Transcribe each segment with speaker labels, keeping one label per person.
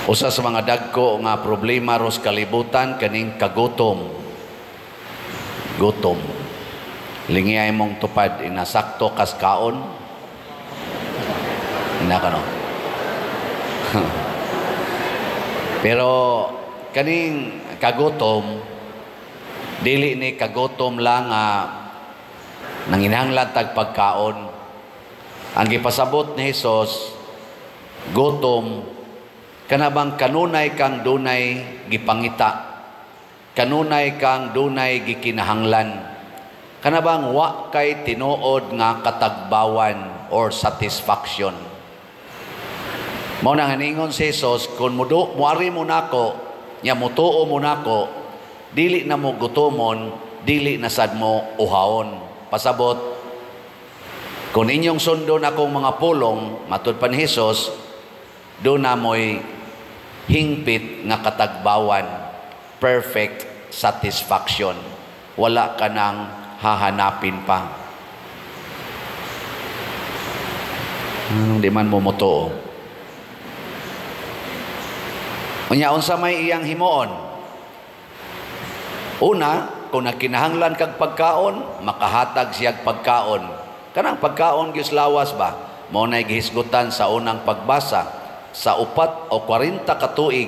Speaker 1: Usa sa mga dagko nga problema ros kalibutan kaning kagutom. Gutom. Lingiyay mong tupad, inasakto kas kaon. Ina ka no? Pero kaning kagutom, dili ni kagutom lang nga nanginahanglan tag pagkaon. Ang gipasabot ni Hesus, gutom kana bang kanunay kang dunay gipangita, kanunay kang dunay gikinahanglan, kana bang wa kay tinuod nga katagbawan or satisfaction. Mao na nga niingon si Hesus, kung muari mo nako, nya mutuo mo nako, dili na mo gutomon, dili na sad mo uhawon. Pasabot, kung inyong sundon akong mga pulong, matud pa ni Hesus, do na mo'y hingpit nga katagbawan, perfect satisfaction. Wala ka nang hahanapin pa. Anong di man mo mutuo? Unya, unsa may iyang himuon? Una, kung nagkinahanglan kag pagkaon, makahatag siyag pagkaon. Kanang pagkaon gyud lawas ba? Mao nay gihisgutan sa unang pagbasa. Sa 40 o 40 ka tuig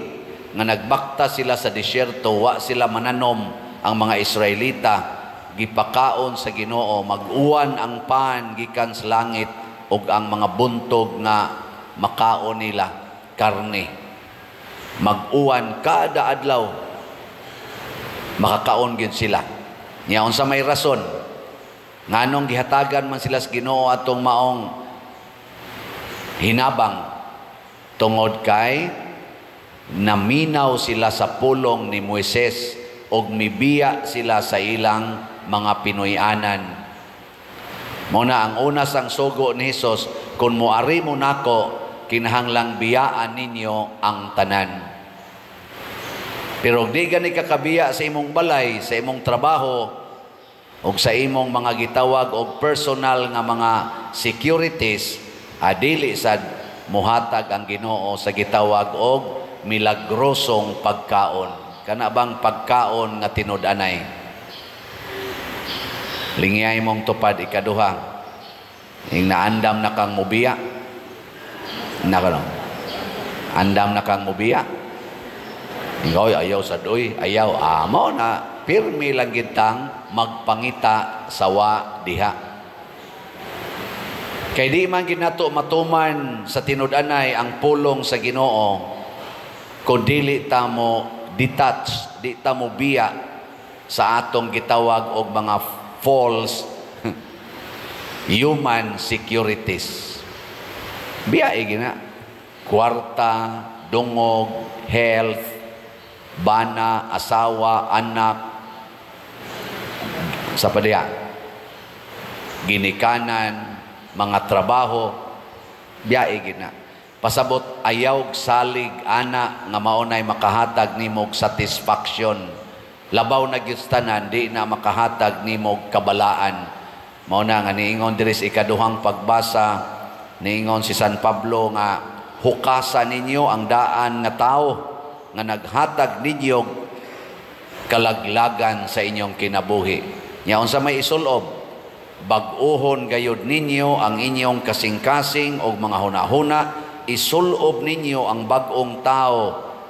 Speaker 1: nga nagbakta sila sa disyerto, wa sila mananom ang mga Israelita, gipakaon sa Ginoo, mag-uwan ang pan gikan sa langit ug ang mga buntog nga makaon nila karne. Mag-uwan kada adlaw, makakaon gyud sila. Nya unsa may rason nganong gihatagan man sila sa Ginoo atong maong hinabang? Tungod kay naminaw sila sa pulong ni Moises og mibiya sila sa ilang mga Pinoy-anan. Mao na ang una sang sugo ni Hesus, kung moari mo nako, kinahanglang biyaan ninyo ang tanan. Pero di gani kakabiya sa imong balay, sa imong trabaho, og sa imong mga gitawag og personal nga mga securities, adili sad muhatag ang Ginoo sa gitawag og milagrosong pagkaon. Kana bang pagkaon nga tinud-anay? Lingiyay mong tupad ikaduha. Ing naandam na kang mubiya. Na ka no? Andam na kang mubiya. Ikaw, ayaw sa doy, ayaw. Amo na, pirmi lang gitang magpangita sa wa diha. Kay di man ginato matuman sa tinud-anay ang pulong sa Ginoo kung dili ta mo detach, di ta mo biya sa atong gitawag og mga false human securities. Biya gina. Kwarta, dungog, health, bana, asawa, anak, sa padya, ginikanan, mga trabaho, biyae gina. Pasabot, ayaw salig ana nga maunay makahatag nimog satisfaction. Labaw na gyud tanan, di na makahatag nimog kabalaan. Mao na nga niingon diri sa ikaduhang pagbasa, niingon si San Pablo nga hukasa ninyo ang daan nga tao nga naghatag ninyo kalaglagan sa inyong kinabuhi. Nya unsa may isulob? Bag-uhon gayud ninyo ang inyong kasing-kasing og mga hunahuna, isulob ninyo ang bag-ong tao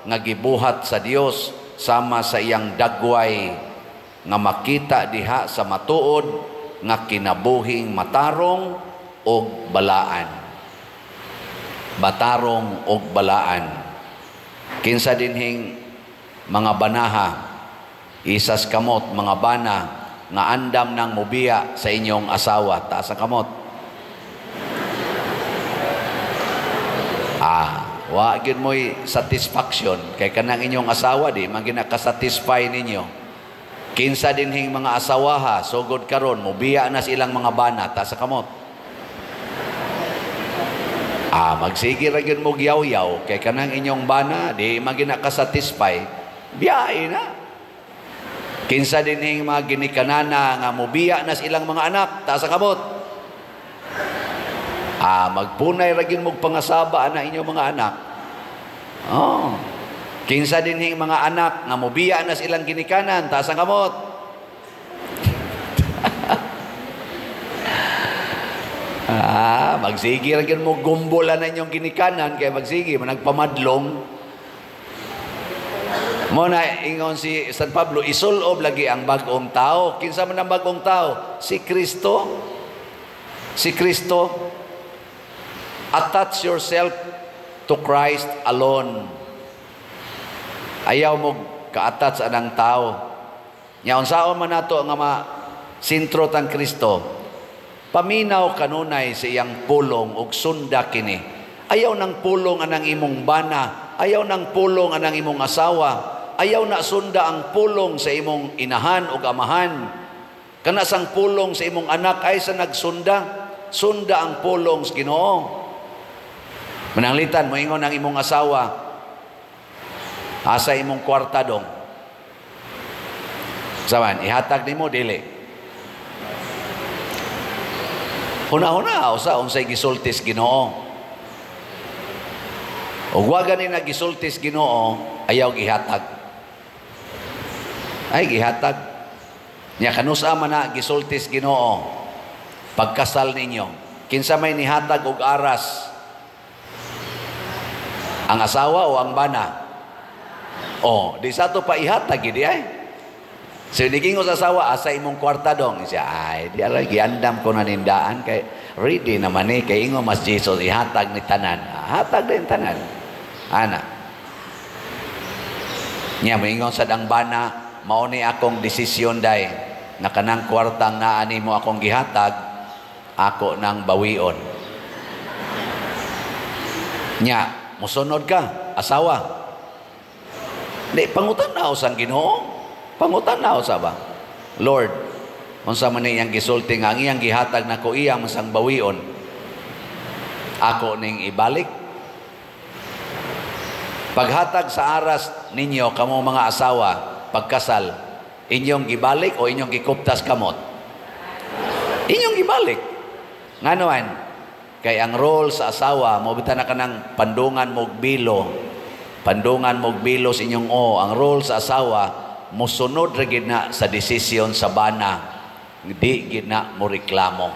Speaker 1: nga gibuhat sa Dios sama sa iyang dagway nga makita diha sa matuod nga kinabuhing matarong og balaan. Batarong og balaan. Kinsa dinhing mga banaha, isas kamot mga bana nga andam nang mubiya sa inyong asawa, taas ang kamot. Wa gyud mo'y satisfaction kay kanang inyong asawa di man ginakasatisfy ninyo. Kinsa dinhing mga asawaha sugod karon mubiya na sa ilang mga bana, taas ang kamot. Magsige ra gyud mo gyaw-yaw kay kanang inyong bana di man ginakasatisfy, biyae na. Kinsa dinhing mga ginikanana nga mubiya na sa ilang mga anak, taas ang kamot. Magpunay ra gyud mog pangasaba na inyong mga anak. Oh. Kinsa dinhing mga anak nga mobiya na silang ginikanan, taas ang kamot. Ah, magsige ra gyud mo gumbola na inyong ginikanan kay magsige managpamadlong. Mo na ingon si San Pablo, isulob lagi ang bag-ong tao. Kinsa man ang bag-ong tao? Si Kristo. Si Kristo. Attach yourself to Christ alone. Ayaw mo ka-attach anang tao. Nya unsaon man nato nga ma sentro tang Kristo? Paminaw kanunay sa iyang pulong ug sunda kini. Ayaw nang pulong anang imong bana, ayaw nang pulong anang imong asawa, ayaw na sunda ang pulong sa imong inahan ug amahan. Kana sang pulong sa imong anak ay sa nagsunda, sunda ang pulong sa Ginoo. Mananglitan moingon ang imong asawa, asa imong kwarta dong? Saban, ihatag nimo dili. Huna-huna usa unsay gisultis Ginoo. Ug wa gani nagisultis Ginoo, ayaw gihatag. Ay gihatag. Nya kanusa man na gisultis Ginoo pagkasal ninyo? Kinsa may nihatag og aras? Ang asawa o ang bana? Oh, di sa to pa ihatag gid ay. So nigingon sa asawa, asa imong kwarta dong? Siya, ay, di ala, giandam ko na nindaan kay ready naman ni kay ingon mas Jesus ihatag ni tanan. Hatag din tanan. Ana. Nya moingon sad ang bana, mao ni akong desisyon day na kanang kwartang naa nimo akong gihatag, ako nang bawion. Nya, mosunod ka, asawa. Di pangutan-aw sang Ginoo. Pangutan-aw sa ba? Lord, unsa man iyang gisulti nga ang iyang gihatag nako iya man sang bawion, ako ning ibalik. Paghatag sa aras ninyo kamo mga asawa pagkasal, inyong gibalik o inyong gikuptas kamot? Inyong gibalik. Ngano man? Kay ang role sa asawa mo bitan na kanang pandungan mog bilo. Pandungan mog bilo sa inyong o. Ang role sa asawa mosunod ra gid na sa desisyon sa bana, di gid na mo reklamo.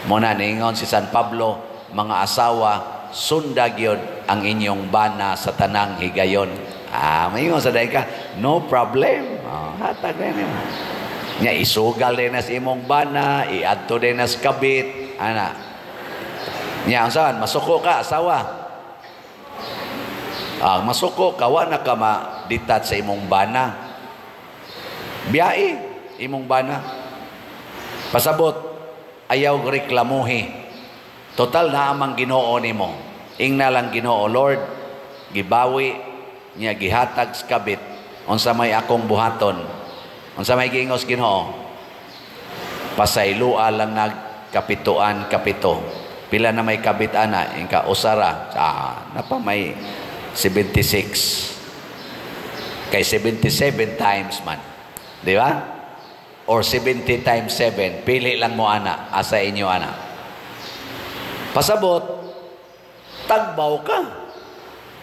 Speaker 1: Mo na niingon si San Pablo, mga asawa, sunda gyud ang inyong bana sa tanang higayon. Ah, maingon sa dahil ka, no problem. Oh, hatag na nimo. Nya isugal din na sa imong bana, iadto din na sa kabit, ana. Nya unsaon, masuko ka asawa. Ah, masuko ka, wa na ka ma-detach sa imong bana. Biyae imong bana. Pasabot, ayaw reklamuhi. Total na amang Ginoo nimo. Ingna lang Ginoo, Lord, gibawi niya gihatag sa kabit. Unsa may akong buhaton? Unsa may giingos Ginoo? Pasaylua lang nagkapituan kapito. Pila na may kabit ana? Ingka usara. Ah, napa may 76. Kay 77 times man. Di ba? Or 70 times 7. Pili lang mo ana. Asa inyo ana. Pasabot, tagbaw ka.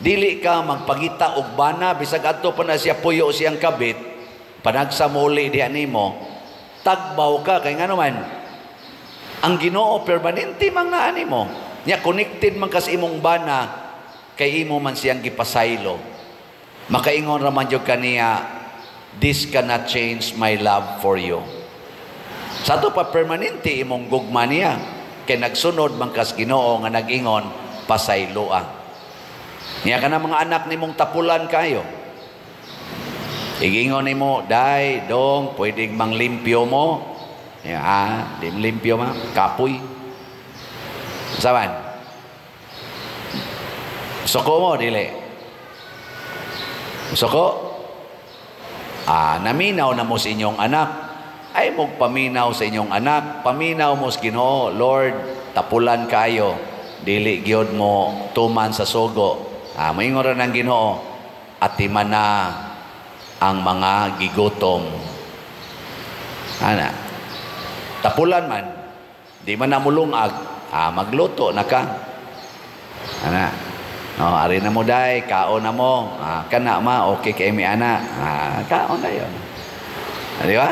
Speaker 1: Dili ka magpangita og bana bisag adto pa na siya puyo siyang kabit, panagsa muli diha nimo, tagbaw ka kay ngano man ang Ginoo permanente man naa nimo. Nya connected man ka sa imong bana kay imo man siyang gipasaylo. Makaingon ra man jud kaniya, this cannot change my love for you. Sa ato pa permanente imong gugma niya kay nagsunod man kas Ginoo nga nag-ingon pasayloa. Niya ka na mga anak nimong tapulan kayo. Igingon nimo, day, dong, pwedeng manglimpyo mo. Niya, ah, di limpyo ma, kapoy. Saban? Suko mo, dili. Suko? Ah, naminaw na mo sa inyong anak. Ay magpaminaw sa inyong anak. Paminaw mo sa Ginoo, Lord, tapulan kayo. Dili gyud mo tuman sa sugo. Ah, moingon ra ng Ginoo, atiman na ang mga gigutom. Ana. Tapulan man, di man na mulungag, ah, magluto na ka. Ana. No, ari na mo day, kaon na mo. Ah, kana ma, okay kay mi ana. Ah, kaon na yon. Ah, di ba?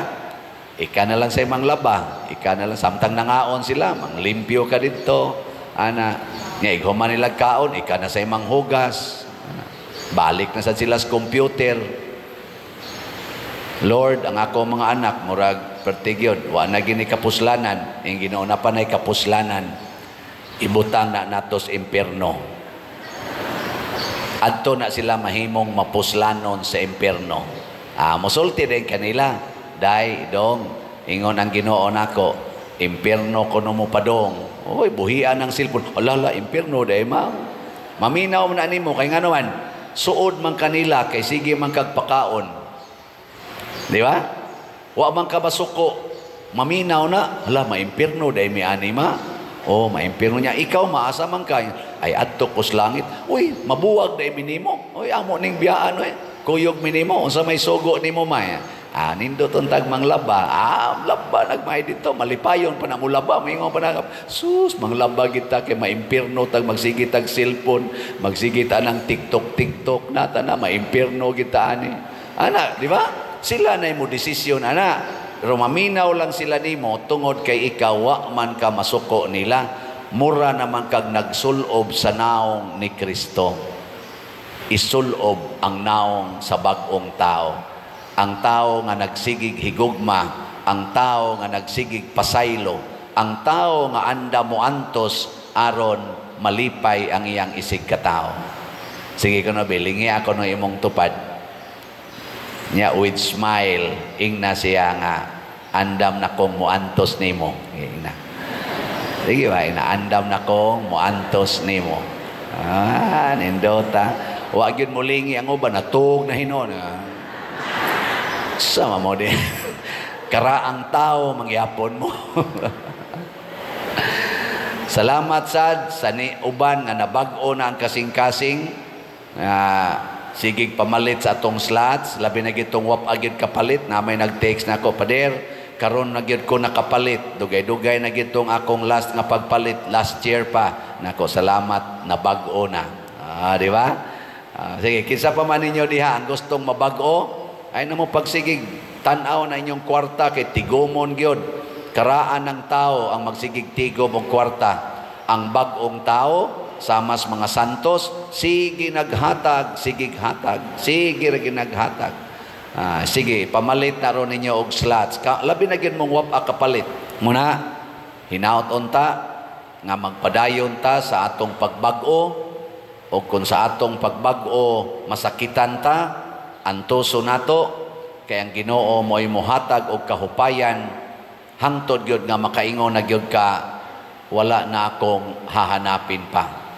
Speaker 1: Ika na lang sa imong laba, ika na lang samtang nangaon sila, manglimpyo ka didto. Ana, nya ighuman nila kaon, ika na sa imong hugas. Ana, balik na sad sila sa computer. Lord, ang ako mga anak, murag pertigyod, wa na gini kapuslanan, ing Ginoo na pa nay kapuslanan. Ibutang na nato sa impierno. Adto na sila mahimong mapuslanon sa impierno. Ah, mosulti din kanila. Day, dong, ingon ang Ginoo nako, impierno kuno mo padong. Oy, buhian ang cellphone. Ala la, impierno day ma. Maminaw man na nimo kay ngano man, suod man kanila kay sige man kag pakaon. Di ba? Wa man ka masuko. Maminaw na, hala, maimpierno day mi ani ma. Oh, maimpierno niya. Ikaw maasa man ka. Ay adto ko sa langit. Uy, mabuwag day minimo. Uy, amo ning biyaan oy. Kuyog minimo unsa may sugo nimo may. Ah, nindot untag manglaba. Ah, laba nagmay dito. Malipayon pa na mo laba. Maingon pa na. Sus, manglaba kita kay maimpierno tag magsige tag cellphone, magsige ta ng TikTok TikTok na ta na maimpierno kita ani. Ana, di ba? Sila na mo desisyon ana. Pero maminaw lang sila nimo tungod kay ikaw wa man ka masuko nila. Mura naman kag nagsulob sa naong ni Kristo. Isulob ang naong sa bag-ong tao. Ang tao nga nagsigig higugma, ang tao nga nagsigig pasaylo, ang tao nga anda mo antos aron malipay ang iyang isig katao. Sige kuno bilingi ako no imong tupad. Nya with smile ingna siya nga andam na kong muantos nimo. Ingna. Sige ba, ina andam na kong muantos nimo. Ah, nindota. Wa gyud mulingi ang uban, natug na hinon. Ah. Sama mo din. Karaang tao mangyapon mo. Salamat sad sa ni uban nga nabag-o na ang kasing-kasing nga sigig pamalit sa atong slots, labi na gitong wap agid kapalit na may nag-text na ako, "Pader, karon na gyud ko nakapalit, dugay-dugay na gitong akong last nga pagpalit last year pa." Nako, salamat nabag-o na. Ah, di ba? Ah, sige, kinsa pa man ninyo diha ang gustong mabag-o, ay na mo pagsigig tan-aw na inyong kwarta kay tigomon gyud. Karaan ng tao ang magsigig tigom og kwarta. Ang bag-ong tao samas mga santos, sige naghatag, sige hatag, sige ra naghatag. Ah, sige, pamalit na ron ninyo og slots. Ka, labi na gyud mong wap kapalit. Muna, hinaot unta nga magpadayon ta sa atong pagbag-o, o kung sa atong pagbag-o masakitan ta, antoso nato kay ang Ginoo mo'y mohatag og kahupayan hangtod gyud nga makaingon na gyud ka, "Wala na akong hahanapin pa."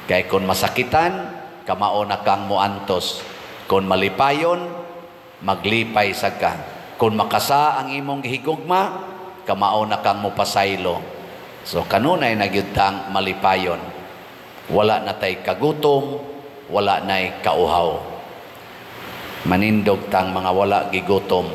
Speaker 1: Kay kung masakitan, kamao na kang moantos. Kung malipayon, maglipay sa ka. Kung makasa ang imong gihigugma, kamao na kang mopasaylo. So kanunay na gyud tang malipayon. Wala na tay kagutom, wala na'y kauhaw. Manindog tang mga wala gigutom.